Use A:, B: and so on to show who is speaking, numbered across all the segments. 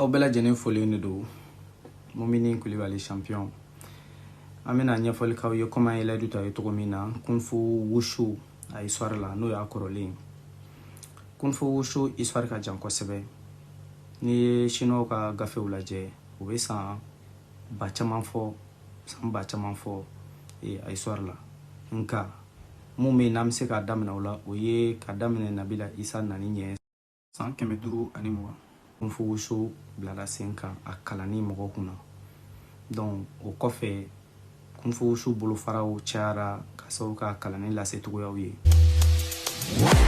A: Aw bɛɛ lajɛlen folen de don. Mumini Kulibali champion, an bɛna ɲɛfɔli k'aw ye komi an ye layidu ta ye cogo min na kung fu wushu a histoire la, n'o y'a kɔrɔlen. Kung fu wushu histoire ka jan kosɛbɛ. N'i ye Chinois ka gafew lajɛ, u bɛ san ba caman fɔ, san ba caman fɔ a histoire la. Nka mun bɛ yen n'an bɛ se k'a daminɛ o la, o ye ka daminɛ Nabila Isa nani ɲɛ san 520, kung fu wushu bilala sen kan a kalanni mɔgɔw kunna. Donc o kɔfɛ, kung fu wushu bolofaraw cayara ka sababu k'a kalanni lase cogoyaw ye.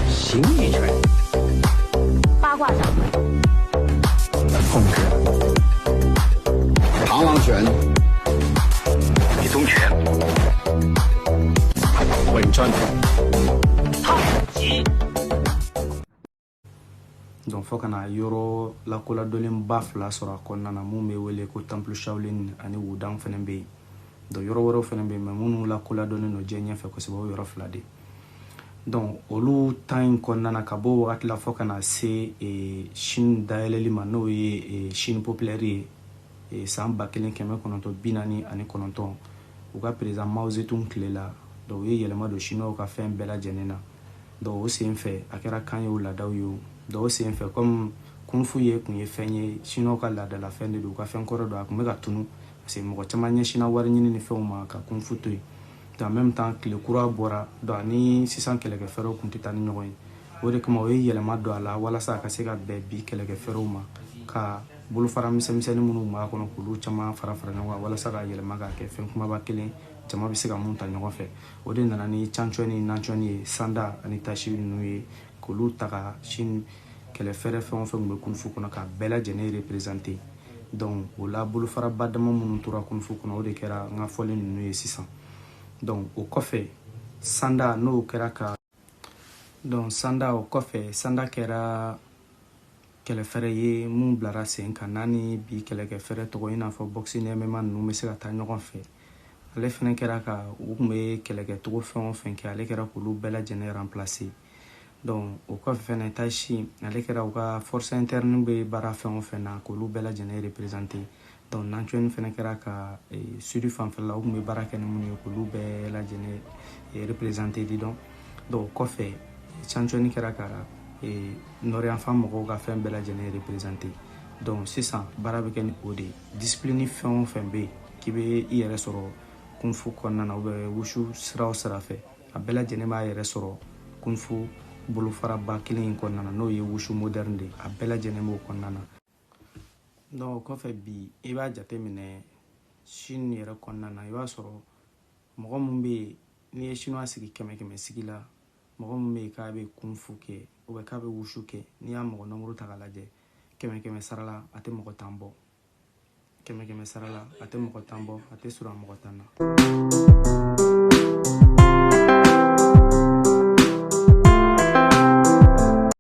B: 形意拳、
C: 八卦掌、
B: 凤拳、
D: 螳螂拳、
B: 李宗拳、詠春、太極。
A: Donc fo ka na yɔrɔ lakoladɔnlenba fila sɔrɔ a kɔnɔna na, mun bɛ wele ko Temple Shaolin ani Wudang fɛnɛ bɛ yen. Donc yɔrɔ wɛrɛw fɛnɛ bɛ yen, mais minnu lakoladɔnnen don diɲɛ ɲɛfɛ kosɛbɛ, o yɔrɔ fila de. Donc olu tan in kɔnɔna na, ka bɔ o wagati la fo ka na se Chine dayɛlɛli ma, n'o ye Chine populaire ye, san 1949, u ka président Mao Zedong tile la. Donc u ye yɛlɛma don Chinois ka fɛn bɛɛ lajɛlen na. Donc o sen fɛ, a kɛra kan ye o, laadaw ye o. Donc o sen fɛ, comme kung fu ye kun ye fɛn ye, Chinois ka laadala fɛn de don, u ka fɛn kɔrɔ don, a kun bɛ ka tunu parce que mɔgɔ caman ɲɛsinna wari ɲini ni fɛnw ma ka kung fu to yen. Donc en même temps, tile kura bɔra, donc ani sisan kɛlɛkɛfɛɛrɛw kun tɛ taa ni ɲɔgɔn ye. O de kama, o ye yɛlɛma don a la walasa a ka se ka bɛn bi kɛlɛkɛfɛɛrɛw ma, ka bolofara misɛnmisɛnnin minnu b'a kɔnɔ, k'olu caman fara fara ɲɔgɔn kan walasa ka yɛlɛma k'a kɛ fɛn kumaba kelen, jama bɛ se ka mun ta ɲɔgɔn fɛ. O de nana ni Changquan ni Nanquan ye, Sanda ani Tai Chi ninnu ye, k'olu ta ka Chine kɛlɛfɛɛrɛ fɛn o fɛn tun bɛ kung fu kɔnɔ, k'a bɛɛ lajɛlen représenter. Donc o la, bolofaraba dama minnu tora kung fu kɔnɔ, o de kɛra n ka fɔlen ninnu ye sisan. Donc o kɔfɛ, Sanda, n'o kɛra ka, donc Sanda, o kɔfɛ, Sanda kɛra kɛlɛfɛɛrɛ ye mun bilara sen kan n'a ni bi kɛlɛkɛfɛɛrɛ tɔgɔ, i n'a fɔ boxe ni MMA ninnu bɛ se ka taa ɲɔgɔn fɛ. Ale fɛnɛ kɛra ka u tun bɛ kɛlɛkɛcogo fɛn o fɛn kɛ, ale kɛra k'olu bɛɛ lajɛlen remplacer. Donc o kɔfɛ fɛnɛ, Tai Chi, ale kɛra u ka force interne bɛ baara fɛn o fɛn na, k'olu bɛɛ lajɛlen représenter. Donc Nanquan fɛnɛ kɛra ka sud fanfɛla, u tun bɛ baara kɛ ni minnu ye, k'olu bɛɛ lajɛlen représenter di. Donc o kɔfɛ, Changquan kɛra ka nord yanfan mɔgɔw ka fɛn bɛɛ lajɛlen représenter. Donc sisan baara bɛ kɛ ni o de ye. Discipline fɛn o fɛn bɛ yen k'i bɛ i yɛrɛ sɔrɔ kung fu kɔnɔna na, ou bien wushu sira o sira fɛ, a bɛɛ lajɛlen b'a yɛrɛ sɔrɔ kung fu bolofaraba kelen in kɔnɔna na, n'o ye wushu moderne de ye. A bɛɛ lajɛlen b'o kɔnɔna na. Donc o kɔfɛ, bi i b'a jateminɛ Chine yɛrɛ kɔnɔna na, i b'a sɔrɔ mɔgɔ mun bɛ yen, n'i ye Chinois sigi kɛmɛ kɛmɛ sigi la, mɔgɔ min bɛ yen k'a bɛ kung fu kɛ ou bien k'a bɛ wushu kɛ, n'i y'a mɔgɔ nombre ta k'a lajɛ, kɛmɛ kɛmɛ sara la, a tɛ mɔgɔ 10 bɔ. Kɛmɛ kɛmɛ sara la, a tɛ mɔgɔ 10 bɔ, a tɛ surun a mɔgɔ 10 na.